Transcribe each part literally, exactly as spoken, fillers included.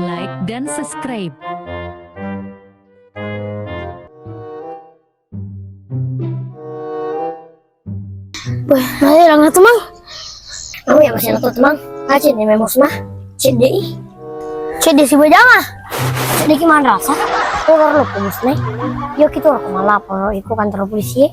Like dan subscribe. Weh, ayo lang tu, Mang. Kamu ya masih nonton, Mang. Aja nih, Mang Musna. Cedde i. Cedde si bajama. Cedde ki manrasa. Ko garo lo Musna. Yo, kita orang malapor iko kantor polisi.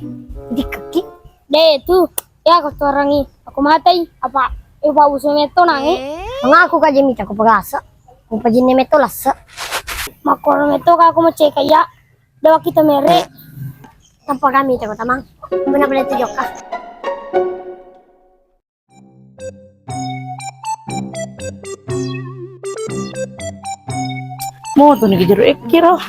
Di kaki. Deh, tuh. Ya, ko torangi. Aku matai. Apa? Eh, Pak Bos metto nangi. Mengaku kaje mita ko pegasa. Ko pajinne metto lasa. Makoro metto ka aku maceka ya. Dawa kita mere. Tanpa kami teko tamang. Benar-benar itu jokka. Mo tu ni jero ekkiro.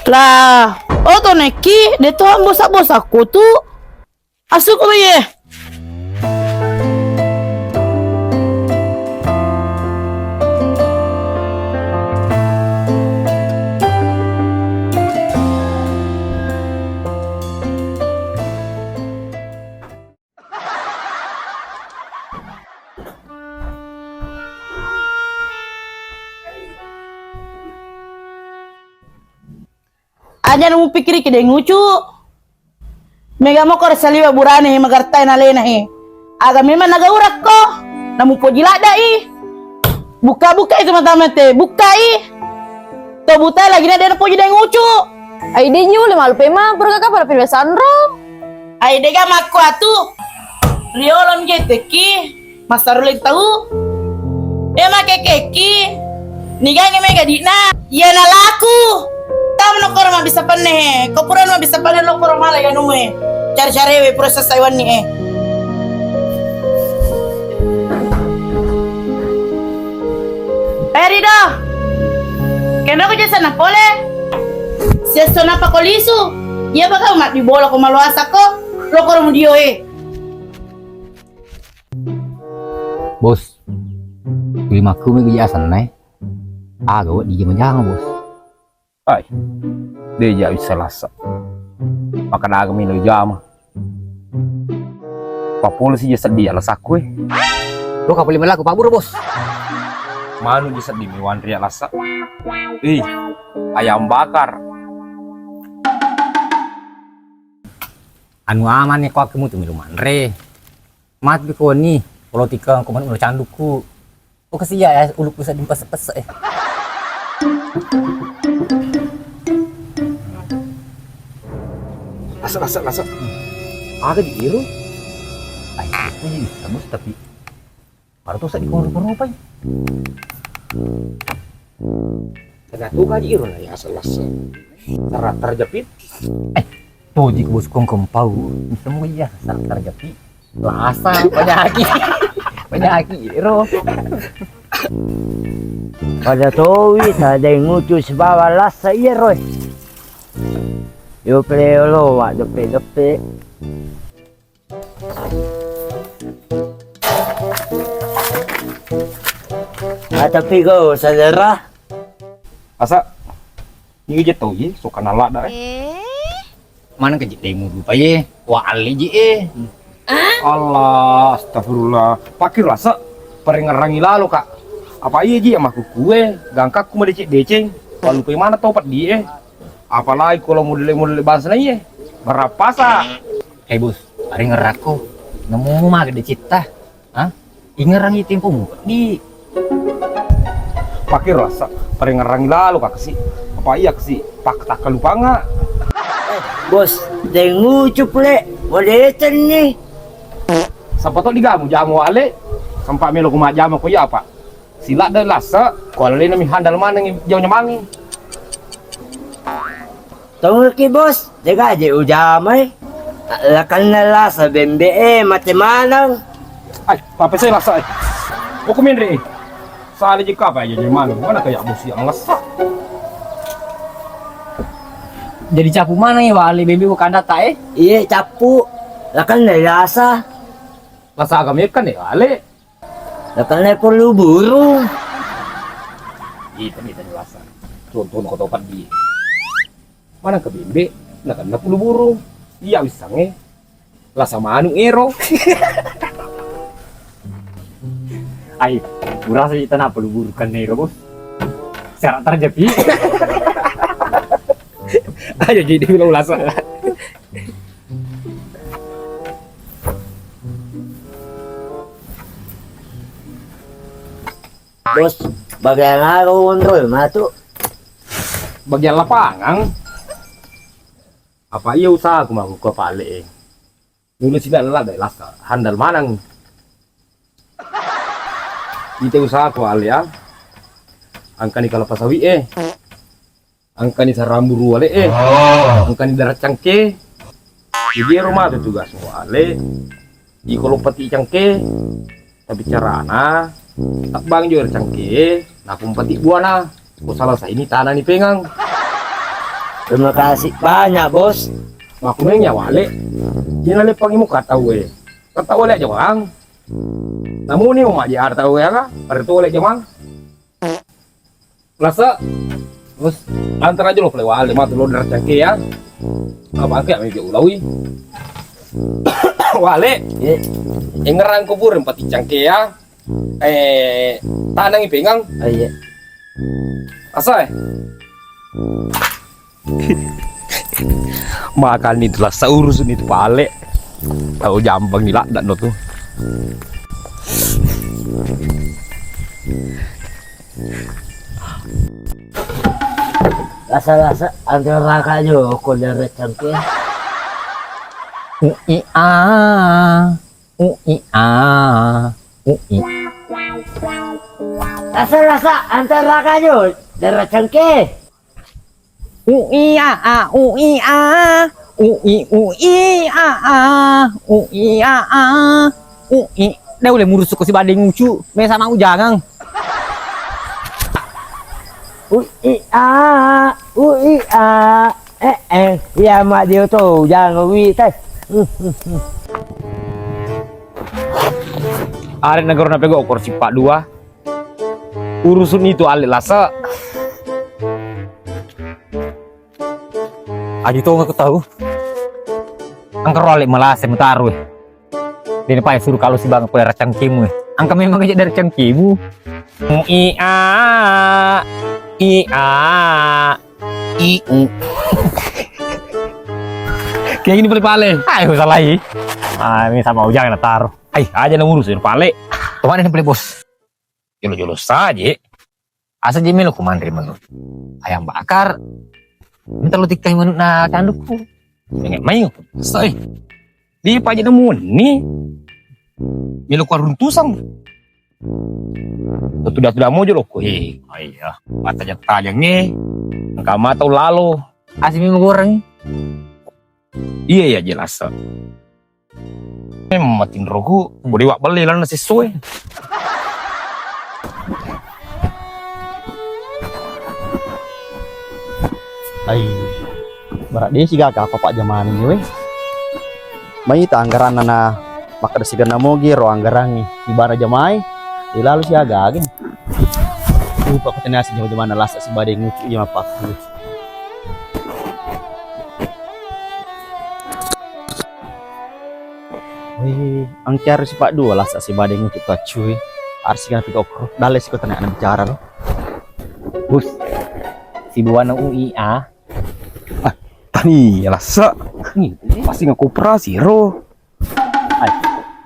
Lah, oto nekki, de to bosa-bosakku tu. Asuko ye. Aja na mupikkiriki deng ucu. Mega moko saliwa burane he magartai nalena he. Aga memang nagaurakko. Namupoji ladda i. Bukka-bukka itu mata mate. Bukka i. To buta lagi na dena poji deng ucu. Ai de nyule malu pema pura kaka pada pira sanro. Ai dega makkuatu. Riolo mi jetteki. Massaruleng tau. E, makekekki. Nigange mega di'na. Iya nalaku. Tau nokoro mabbissa penne. Ko pura mabbissa penne lokoro mala ya nue. Cari-cari we pura sesai wanni e. Eh, Rido. Kenapa kau jasa na pole? Sesso napa ko lisu? Iya bakal mabbi bola ko maloasa ko. Lokoro mudio e. Bos, limakku mi biasa nai. Aga wedding jama-jama, Bos. Ai, de ja bisa lasa. Makkadaga mi lo jama. Papolo si ja seddi alasakku e. Lo kapali melaku paburu, Bos. Manu ja seddi mi wanri alasa. Ih, ayam bakar. Anu aman ni ko aku mutu milu manre. Mati ko ni, kalau tika ko manu candukku. Oh, kasiya ya, ulukku seddi pese-pese e. Lasa, lasa, lasa. Aga di iru? Ai, aku jadi kamu tapi baru tuh seddi kono-kono pai. Kada tuh kaji iru na ya selasa. Tara terjepit. Eh, toji bos kong kempau. Bisa mau iya, sar terjepit. Lasa, panyaki. Panyaki, ro. Pada towi, sadai ngucu sibawa lasa iya, roy. Yo, pele, lo, wa, dope, dope. Ah, tapi kau sadara. Asa, ni je tau ye, so kana ladda e. Mana ke je demu rupa ye, wa ale je e. Allah, astagfirullah. Pakir rasa, parengerangi lalo, Kak. Apa iya ji ama kukue, gangkakku madeceng-deceng, walupai mana topat di e. Apalagi kalau model-model bangsa na iye, berapa sa? Hei bos, parengerakko, nemu mage decetta. Hah? Ingerangi tempo mupeddi. Pake rasa, parengerangi lalo ka kasi. Apa iya kasi? Pak takkalupanga. Bos, dengucup le, wadecenni. Sapa to digamu jamu ale? Sampa melo ku majama ko iya apa? Sila de lasa, ko alena mi handal maneng jauh nyamangi. Tongki bos, jaga je ujamai. Lakanna lasa bembe e mate maneng. Ai, apa saya lasa ai. Oku menre e. Sale je kapa aja je maneng. Mana kayak bos yang lasa. Jadi capu maneng ya wale bembe ko kandata e? Iye capu. Lakanna lasa. Lasa agam ikan ya wale. Nakenna pelu burung. Ita, ita jelas. Contoh ko topat di. Mana ke bembe, nakenna pelu burung. Iya wissangnge. Lasa manu ero. Ai, urasa ita na pelu burung kan ero, Bos. Syarat terjadi. Ayo jadi lo lasa. Bos, bagian aga onrol matu? Bagian lapangan. Apa iya usaha aku mah ku pale e. Dulu sih lalak dai lasa, handal manang. Ite usaha ku ale ya. Angkani kala pasawi e. Angkani sarambu ruale e. Angkani dara cangke. Jadi ero matu tugas wale. Iko lo pati cangke. Tapi carana tabbang jo cangke. Nakumpati buana. Ko salah saini tana ni pengang. Terima kasih banyak, Bos. Makkunai nyawale. Jena lepangi muka tau e. Kata wale aja bang. Namuni mau maji arta wale aga. Pada tu wale aja bang. Lasa. Terus antar aja lo pale wale matu lo dara cangke ya. Apa angke ame ulawi. Wale. Engerang kubur empati cangke ya. Eh, tanangi pengang. Oh, iya. Asa e. Makani itu lasa urus ni tu pale. Tau jambang ni ladda no tu. Lasa-lasa antar raka jo ko dara cangke. Ui a, ui a, ui. Lasa-lasa antar raka jo dara cangke. Ui a a, ui a, ui, ui a a, ui a a, ui. Dau le murusuk ko si badeng ucu, mesa mau jangang. Ui a, ui a, eh eh, iya ma dio to jangang wi tai. Are negara na pego kor sipa dua. Urusun itu ale lasa. Aju tonga ku tau. Angkaro ale malase mutaru e. Dene pae suru kalau sibang ko dara cangkemu e. Angka memang aja dara cangkemu. Mu i a, i a, i u. Kayak gini pale-pale. Ayo salai. Ah, ini sama ujang na taro. Ai, aja na urus pale. Tuan ini pale bos. Jolo-jolo saja. Asa je melo ku manre manu. Ayam bakar. Minta lo tikkai manu na candukku. Dengar mai. Soi. Di paja nemu ni. Melo ku aruntusang. Tuda-tuda mojo lo ku. He, iya. Mata jattajang e. Engka mata lalo. Asi melo goreng. Iya ya jelas. Memang matinroku, bodi wabbelle lalenna sessoe. Ai, bara de sigaga apa Pak Jamani ni we. Mai ta anggaranna na makkeda siganna mogi ro anggarangi ibara jamai. Ilalu siaga agi. Lupa ko tenasi jama-jamana lasa sibade ngucu iya mapakku. Wih, engke harus sipa dua lasa sibadeng untuk tacui. Harus kan pick up. Dalle siko tanya bicara lo. Bus, si buana U I A. Ah, tani ya lasa. Ini pasti nggak koperasi ro. Hai,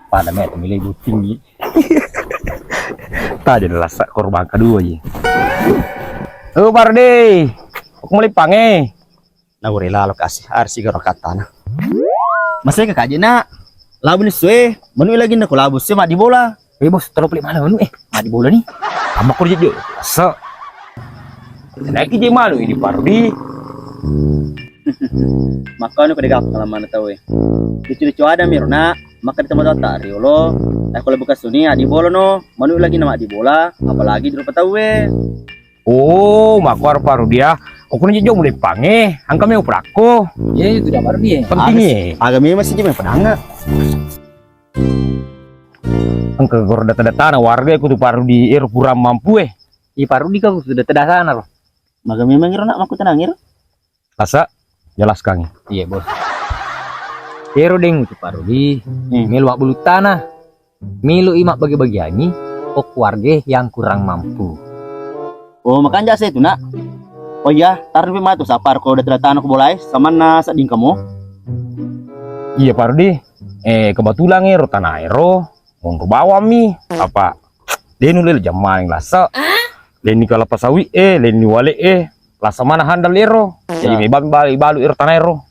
pada me milih buting ni. Tadi lasa korban kedua ji. Oh, Bardi. Aku mulai pange. Naure lalo kasi, arsi garo katana. Masai ka kaje na. Labu ni sue, manu lagi na ko labu sue maddi bola. Eh bos, tolo peli mana manu eh, maddi bola ni. Amma ko je. So. Naiki je manu ini Pardi. Makkanu ko dega pengalaman tau e. Lucu-lucu ada mi rona, maka di tempat tak riolo. Nah kalau bekas suni adi bola no, manu lagi nama adi bola, apalagi di rupa tau e. Oh, makkuaro Parudi ya. Okkono je jo mulai pange, angka meo perakko. Iya, itu dah Parudi ya. Penting aga, ya. Aga memang sih je memang pedanga. Eng-, Ke gor data-datana warga ku tu Parudi ero kurang mampu e. Iya Parudi ka tu data-datana ro. Maga memang ero nak makkutanang ero? Lasa, jelaskan. Iya, Bos. Ero deng tu Parudi, hmm, melo mabbulu tanah. Melo i mabbagi-bagiangi okko warga yang kurang mampu. Oh, makanja saya tu nak. Oh iya, tarbi matu sapar ko data-datana ko bolae, samanna sedding kamu. Iya Parudi. Eh, kebetulan ero tanah ero monro bawammi. Apa? Denu lel jammaning lasa. Leni kalapa sawi e, leni wale e, lasa mana handal ero. Jadi mebang bali balu ero tanah ero.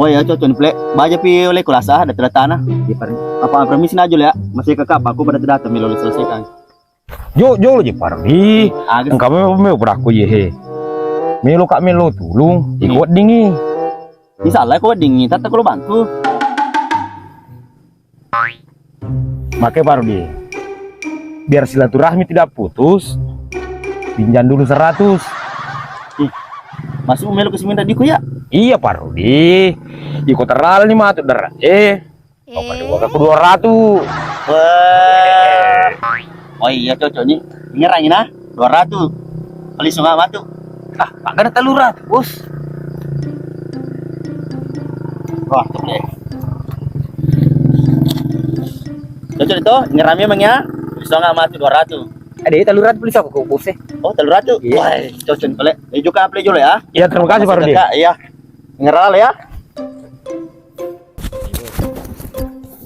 Oh iya, cocok ni, Plek. Baja pi oleh ku lasa, data-datana. Iya, Parudi. Apa, permisi najul ya? Masih kakak, aku pada data-data melo selesaikan. Jo, jolo je Parudi. Aga. Engka melo, melo padaku ye he. Melo kak melo tulung, iko weddingi. Insya Allah ko weddingi, tata kulo bantu. Make Parudi. Biar silaturahmi tidak putus, pinjam dulu seratus. Ih, masuk melo ke siminta diku ya? Iya Parudi. Iko terlalu ni matu dara. Eh, apa dua aku dua ratus. Wah. Oh iya, cocok ni. Ngerangi nah, dua ratus. Paling sungai matu. Ah, makanya telur ratus, Bos. Wah, tuh deh. Cocok itu, ngerami emang ya. Bisa nggak mati dua ratus. Ada ya telur ratus beli sapa kok, Bos, eh? Oh, telur ratus? Iya. Wah, cocok nih, Plek. Eh, juga Plek dulu ya. Iya, terima kasih, Parudi. Iya. Ngerala ya.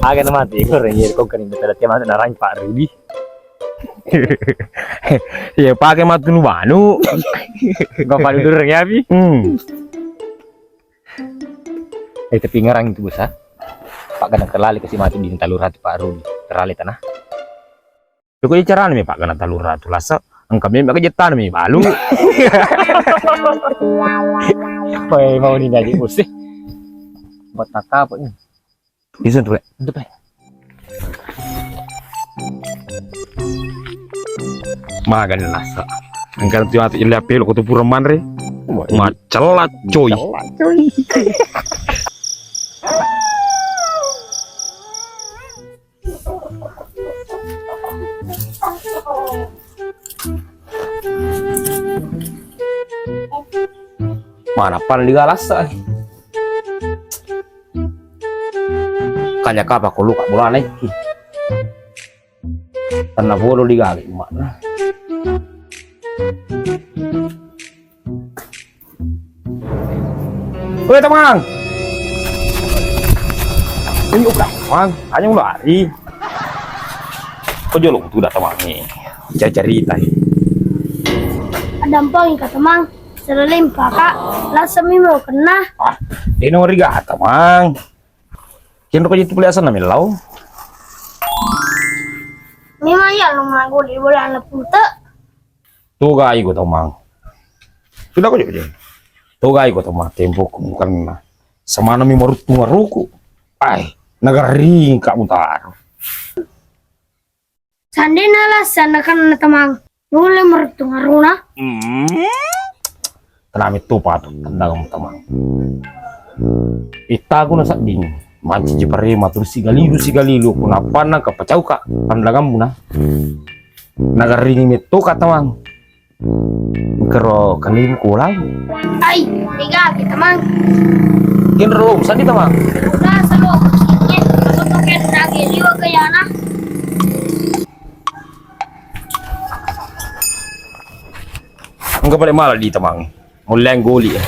Aga na mati, goreng, iya, kok kering, kita lihat mati narang Parudi. Iya, pakai matu nu banu. Gua paling durung ya, Pi. Hmm. Eh, tapi ngarang itu, Bos, ah. Pak, kadang terlalu kasih mati di telur ratus, Parudi. Terlalu tanah. Pokoknya carana mi, Pak, kena telur ratus lasa. Engka mi maka jetana mi balu. Woi, mau ni jadi, Bos, eh. Buat kakak apa ini? Bisa tuh, Rek. Untuk, Rek. Magani lasa. Engka tu atu ile apelo ko tu pura manre. Wah, ini macella, coy. Macella, coy. Mana pan digalasa. Kanya kapa ko luka bolana iki. Tanna bolo digali makna. Woi, Tamang. Ayo, Tamang. Ayo lari. Ko jolo tu da Tamang ni. Cari-cari tai. Ada empang ka Tamang. Selain paka, lasa mi mau kena. Ah, deno riga Tamang. Kenro ko jitu peliasan na millau. Memang ya lo mago di bola anak puta. Togai ko Tamang. Sudah ko je. Togai ko Tamang, tempo ku karena semana mi maruttung aruku. Ai, nagaring ka mutaro. Sandena lasa nakenna Tamang. Nulle maruttung aruna. Hmm. Tenami tu patu tendang Tamang. Ittaku na sedding. Manci ji parema tu sigalilu sigalilu ku nappanna ka pacauka pandangammu na. Nagaringi metto ka Tamang. Engkaro kalimu kulang. Ai, tega kita mang. Kenro sadi Tamang. Udah selo. Iya, aku tuh kayak daging liwa ke yana. Engka pale mala di Tamang. Mulleng goli. Eh.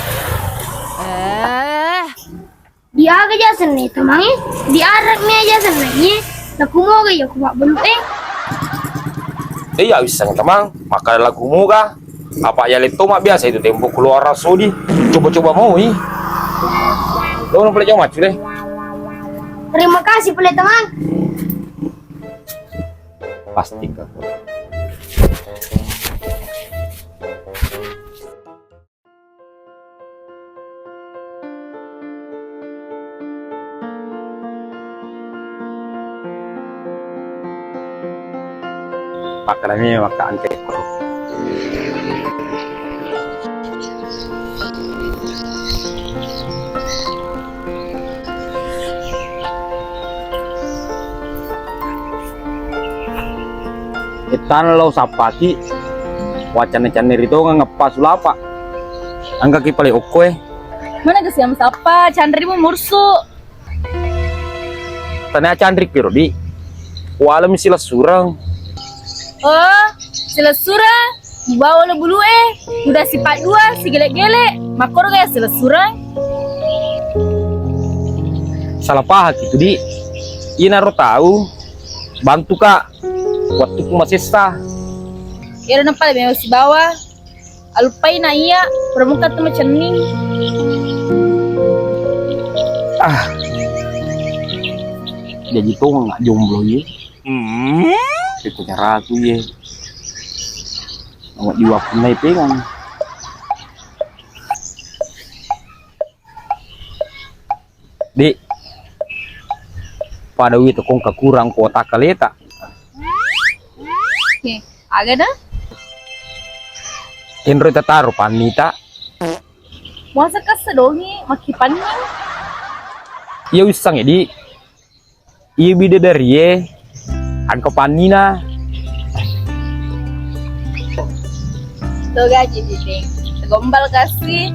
Diaga ja senna Tamang e, diarek mi aja senna iye, laku moga iya ku mabbelu e. Iya wisseng Tamang, makkada laku moga. Apa ya letto ma biasa itu tempo keluar sodi. Coba-coba mau i. Lo pale jauh macu deh. Terima kasih pale Tamang. Pasti kau. Pakkalami makka angke. Ettana lao sappaki, waccanne-canne ri tongeng eppa sulapa. Engkaki pale okko e. Mana ke siam sappa, canrimu mursu. Tania canri kiro, Di. Walem silessureng. Oh, silessureng. Bawa lo bulu e. Udah sipat dua, sigele-gele. Makoro gaya silessureng. Salah paham itu, Di. Inaro tahu. Bantu, Kak. Waktuku masessa. Ero nappa lebbi sibawa. Aluppai na iya, pura muka tu macenning. Ah. Jadi tongeng jomblo ye. Hmm. Itu caraku ye. Awak jiwa punai pengang. Di, pada wi tokong kakurang kuota kaleta. Oke, aga dah? Kenro tataro panita. Muasa kasedongi makipanni. Iya wissang edi. Iya bidadarie, engka pannina. Toga ji, Ding. Gombal kasi.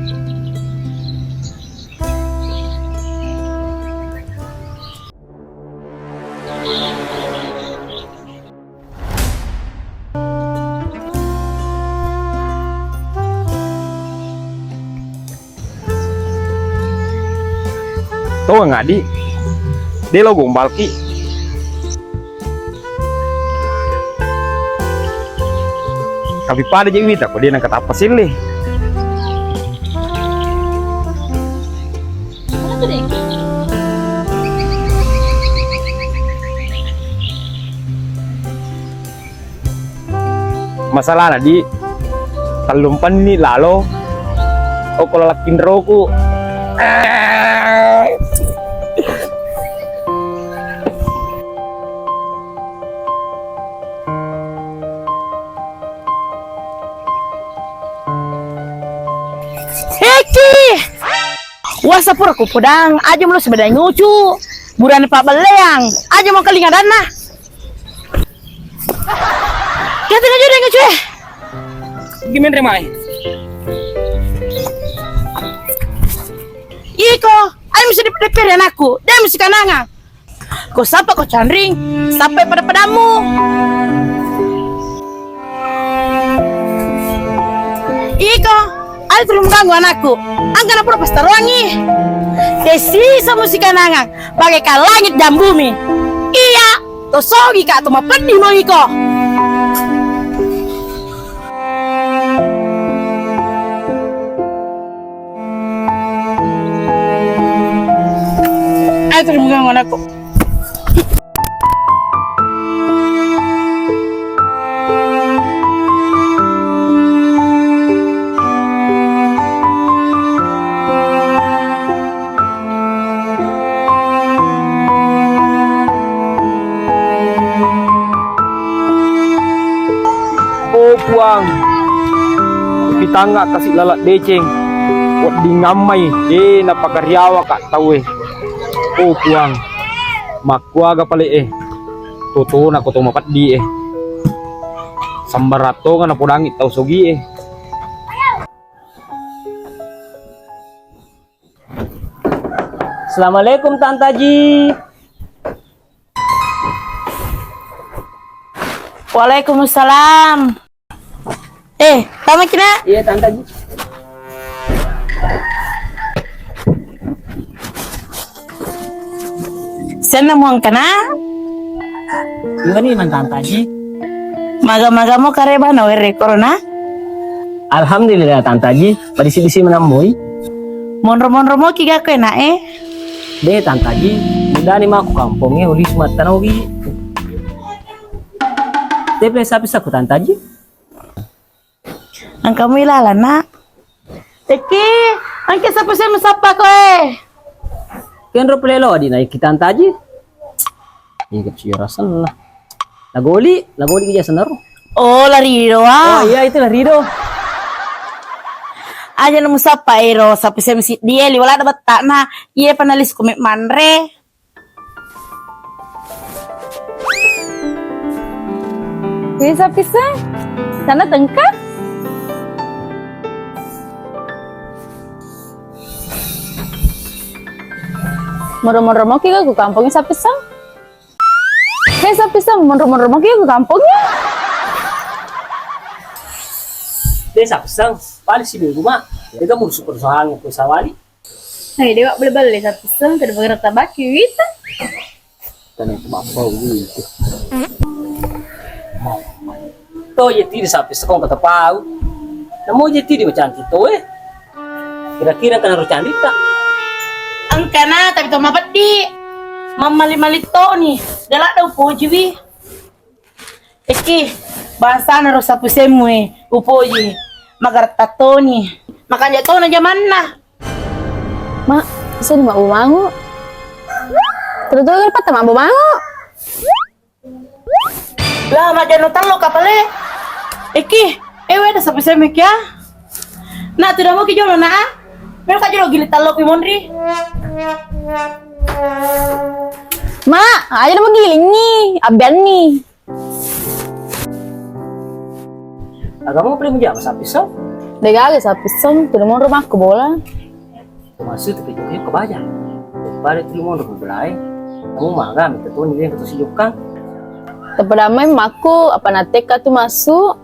Tongeng, Adi. De lo gombalki. Tapi pada je wita ko de nangka tappa selle. Masalahna, Di, tellumpenni lalo okko lalakkinroku. Eki! Uasa pura kupodang, aja mulo sebedang nyucu. Burane pabbelleang, aja mau kelingadanna. Kete aja deh nyucu e. Gimana, Remai? Iko, ayo mesti dipere anakku, dia mesti kananga. Ko sapa ko canring, sampai pada-padamu. Iko, ayo terus mengganggu anakku. Angka na pura pastaroangi. Desi sama si kanangan, bagaikan langit dan bumi. Iya, tosogi kak to mapeddi mo iko. Ayo terus mengganggu anakku. Oh Puang, pitangnga kasi laleng deceng, wedding ammai, de napakariawaka tauwe. Oh Puang, makkuaga pale e, totona ko to mapeddi e. Sambarang tonga napodangi tau sogi e. Assalamualaikum, Tante Aji. Waalaikumsalam. Eh, tama kina? Iya, Tante Aji. Senna muangkana? Iwani man Tante Aji. Maga-maga mo kareba na were corona? Alhamdulillah, Tante Aji, padisi-disi menammoi. Monro-monro mo ki gako enak e. De, Tante Aji, mudani mako kampong e, uli sumattanogi. Tepe sapi saku, Tante Aji. Engka mui laleng, Nak. Teki, engka sapu saya musappa koe. Kenro pale lo, Adi, naiki Tante Aji. Iya, kecil rasenna. Lagoli, lagoli iya senaro. Oh, lari do, ah. Oh, iya, itu lari do. Aja na musappa ero, sapu saya misi dia, liwala ada betak, nah. Iya, panalis kumek manre. Bisa, bisa. Sana tengka. Monro-monro moki ga ku kampongnge Sapissang? He Sapissang, monro-monro moki ga ku kampongnge? De Sapissang, paling siminggu ma. Dega murusu perusahaan ku sawali. Hai, dewa belle-belle Sapissang, kada bagara tabaki wita. Tane bappa uwi itu. To ye tidi Sapissang kong kata pau. Namo je tidi macantik to eh. Kira-kira kana ro candita. Engkana tapi to mapeddi. Mammali-mali toni. Dala da upoji wi. Eki, bangsana ro Sapissang e, upoji. Magara tattoni. Makanja tona jamanna. Ma, seni mabbomangu. Terus-terus kan patah mabbomangu. Lah, majano tallo kapale. Eki, ewe ada Sapissang e kia. Nak, tu damu ki jolo nak. Melo ka jolo gili tallo ki monri. Ma, aja damu gilingi, abbianni. Agama boleh menjawab Sapissang? Degaga Sapissang, tu damu rumahku bola. Maksud tu pijokka kebaja. Daripada tu monro ku belae, kamu maga minta toni dia kata sijokka. Tepada mai makku apa nateka tu masuk.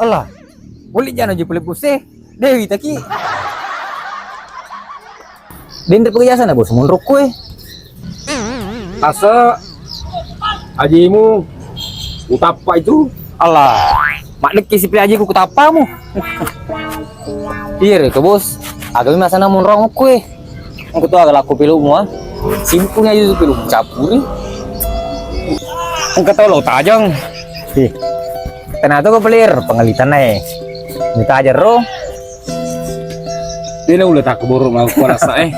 Allah, boleh jana je pole puse. Dewi taki. Dendre pegayasana bos monrokku e. Asa ajimu utappa itu. Allah, maddekki sipri ajiku kutappamu. Iya re to bos, agami masana monrokku e. Engko to aga lakko pelokmu ah. Simpulnya itu pelokmu campuri. Engka tau lo tajang. Ih. Tena to ko pelir pengalitan e. Ini tajang ro. Dena ulle takko boro mau kuarasa e.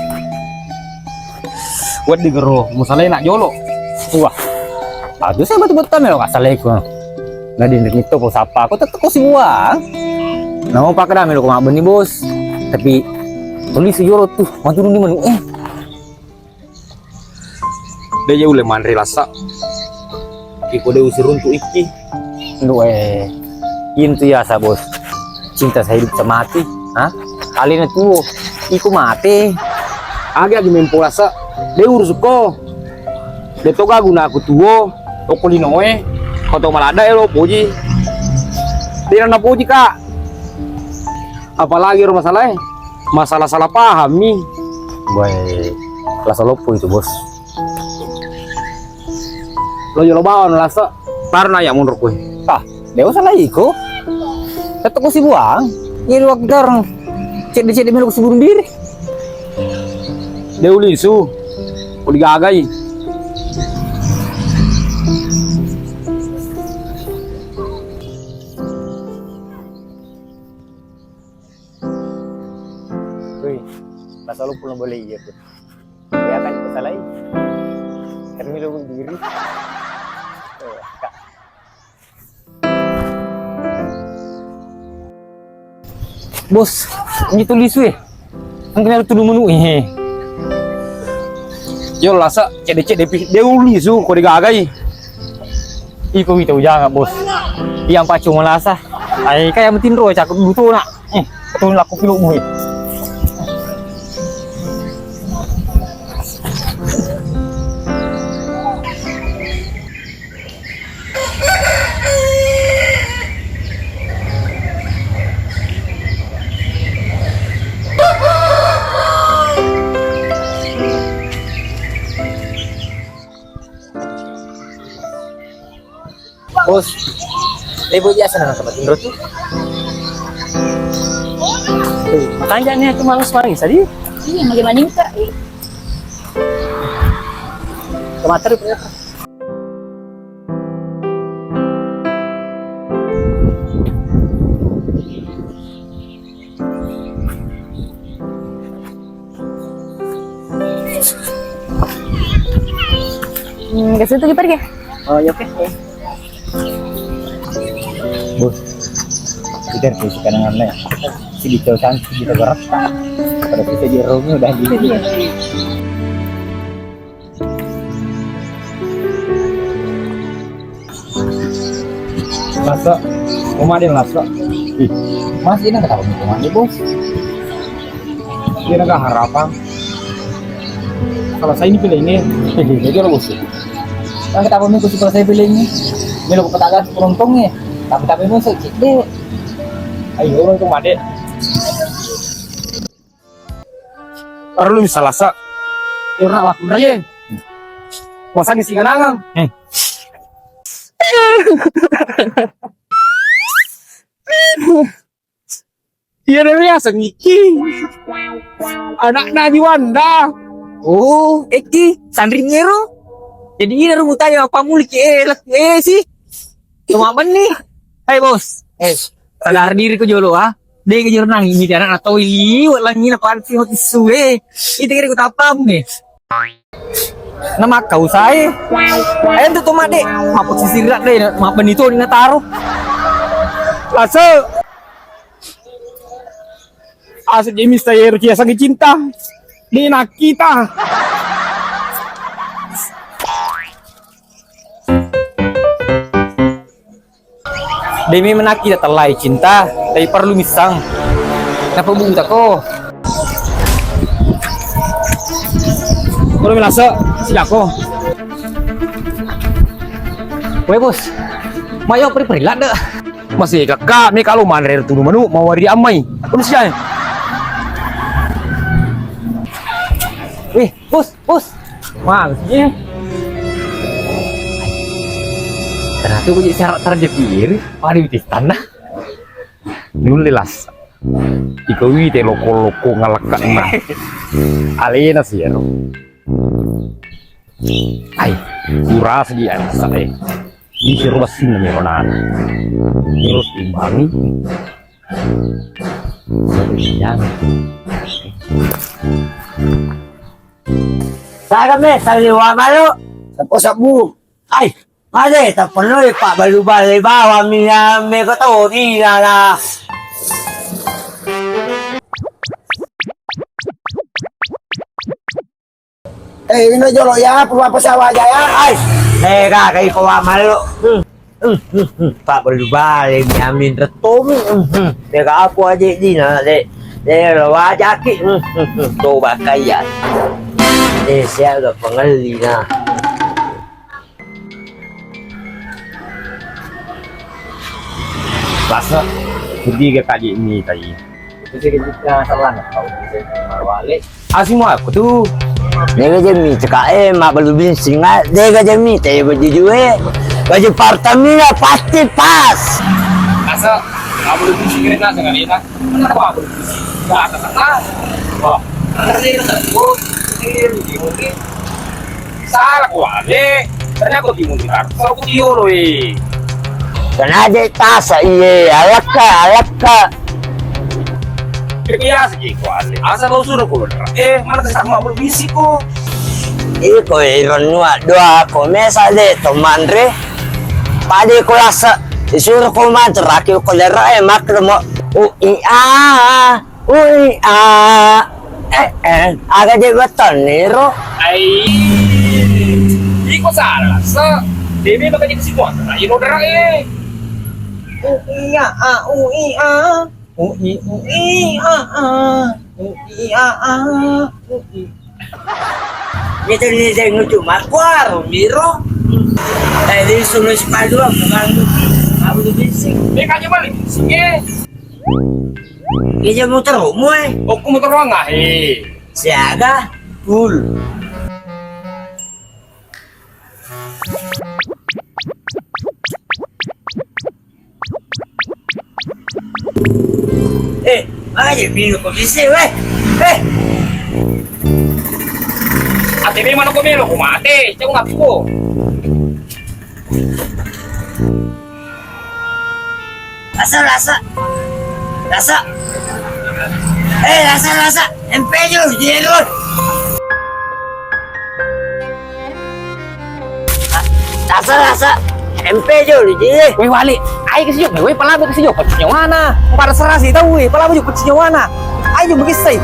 Wedding gero, musalai nak jolo. Wah. Aduh saya betul-betul melo kasaleku. Nadi nito ko sapa aku tetep ko sibuang. Namo pakada melo ko mabbenni bos. Tapi tulis jolo tuh, matu di menu eh. De je ulle manre lasa. Iko de usiruntu ikki. Ndu e. Intu yasa bos. Cinta saya hidup sama mati. Ha? Alena tuo. Iko mate. Agi agi mempo lasa. De urusuko. De toga guna aku tuo. Toko linoe. Koto malada elo poji. De na poji kak. Apalagi ro masalah e. Masalah salah paham mi. Boy, lasa loppo itu bos. Lo jolo bawang lasa. Baru nanya mundur kue. Ah, dewa salah iko. Tetap kau sibuang. Iya dua garang. Cedde-cedde melo kusi bunuh diri. Dewa lisu. Kau digagai. Wih, pasal pun boleh iya tuh. Ya kan, salai. Kan milo diri. Bos, ini tulis weh. Engka melo tudu menu e. Yo lasa cedde-cedde pi de ulisu ko digagai. Iko wita ujanga bos. Iya pacu malasa. Ai kaya metin ro cakep dutona. Eh, betul aku pilokmu. Bos, lebu biasa na tempat tinro tu. Makanja ni aku malas mangi tadi. Iya, bagaimana minta? Tomato. Hmm, ke situ kita pergi. Oh, iya, oke. Bos, kita harus isi kanangan ya. Si Dito cantik kita berapa? Pada kita di romi udah di. Masa, rumah dia masa. Ih, Mas, ini kenapa rumah dia, Bos? Dia nggak harapan. Kalau saya ini pilih ini, jadi lo, Bos. Kan kenapa nih, Bos, kalau saya pilih ini? Ini lo kepetakan penuntungnya. Tapi, tapi, Bos, saya cek deh. Ayo, untung, Mak, deh. Parellu mi salasa. Ora wakku raye. Kuasangi singanangang. Eh. Iya, dia biasa Niki. Anakna di Wanda. Oh, Eki, sanring ero. Jadi ina ro mutanya apa muliki, eh, lak-, eh, sih. Cuma apa nih? Hai, Bos. Eh, sadar diri ko jolo, ah. Dega jero nang ini anak na toi liwat langi na panti hot isu e. Ite kira ku tapam ne. Na makka usae. Ayo tu tomat de. Apa sisirak de, mabbenni to ni na taro. Lase. Asa James tayer kia sangi cinta. Ni nakita. Demi menaki tellai cinta, tapi perlu misang. Kenapa buta ko? Perlu milasa, sejako. Weh, Bos, mayo peri-peri ladde. Masih kakak, mi kalau manre tunu manu, mau wari amai. Terus ya. Weh, Bos, Bos. Males je. Ternyata gue jadi syarat terjadi iri. Pada itu tanda. Nulle las. Iko wite loko-loko ngalakakna. Alena sih ya. Ai, kuras dia saya. Ini seru basing nih ronan. Terus timbangi. Jangan. Sagame, saliwa malu. Sapo sabu. Ai, made, tak perlu Pak balu bale bawa mi, ya, me ko to di na, na. Eh, ini jolo ya, apa, apa sawah aja ya? Ai, eh, kak, iko wa malu. Hmm. Hmm, hmm, hmm. Pak balu bale mi amin retomi. Hmm, hmm. Dega aku aja dina, dek. Dek, lo wajaki. Hmm, hmm, hmm. Coba kaya. Eh, siaga pengelina. Rasa, pergi ke kaji mi tadi. Itu sih kita salah, kau bisa marwale. Asing mau aku tuh. Dega jemi cekak e, mabbalu binsing, ah. Dega jemi te baju jue. Baju Pertamina pasti pas. Asa, mabbalu binsing kena nasa kali na. Kenapa mabbalu binsing? Gak ada sana. Wah, ada sih, ada satu. Ini, ini, ini. Salah ko ale. Ternyata ko timun kita. Kalau ko tiolo e. Kena aja tasa iye, alakka, alakka. Biasa ji ko ale. Asa lo suruh ko. Eh, mana sama belum bisi ko. Iko iron nua doa ko mesa de to manre. Pade ko lasa. Disuruh ko manre aki ko lera e makremo. U i a. Ui, a, eh, eh, aga je gua toniro. Ai, iko salah, sa. Demi maka jadi si kuasa, nah, ino dera, eh. Ui, a, a, ui, a. Ui, ui, a, a. Ui, a, a, ui. Gitu nih, saya ngucu makuar, miro. Eh, di sunu sepadu, aku kan, aku tuh bising. Eh, kanya balik, sih, eh. Iya, motor mu, eh. Okku motor wanga, eh. Siaga? Full. Aja minum kok bisa, weh. Eh. Ate memang kok melo kok mate, cuma ngaku. Rasa, rasa. Rasa. Eh, rasa, rasa. M P jul, jul. Rasa, rasa. M P jul, jul. Weh, wali. Ai ke sijok, weh, palabu ke sijok. Peccinyawana. Pada serasi tau, weh. Palabu juga peccinyawana. Ayo, begisai.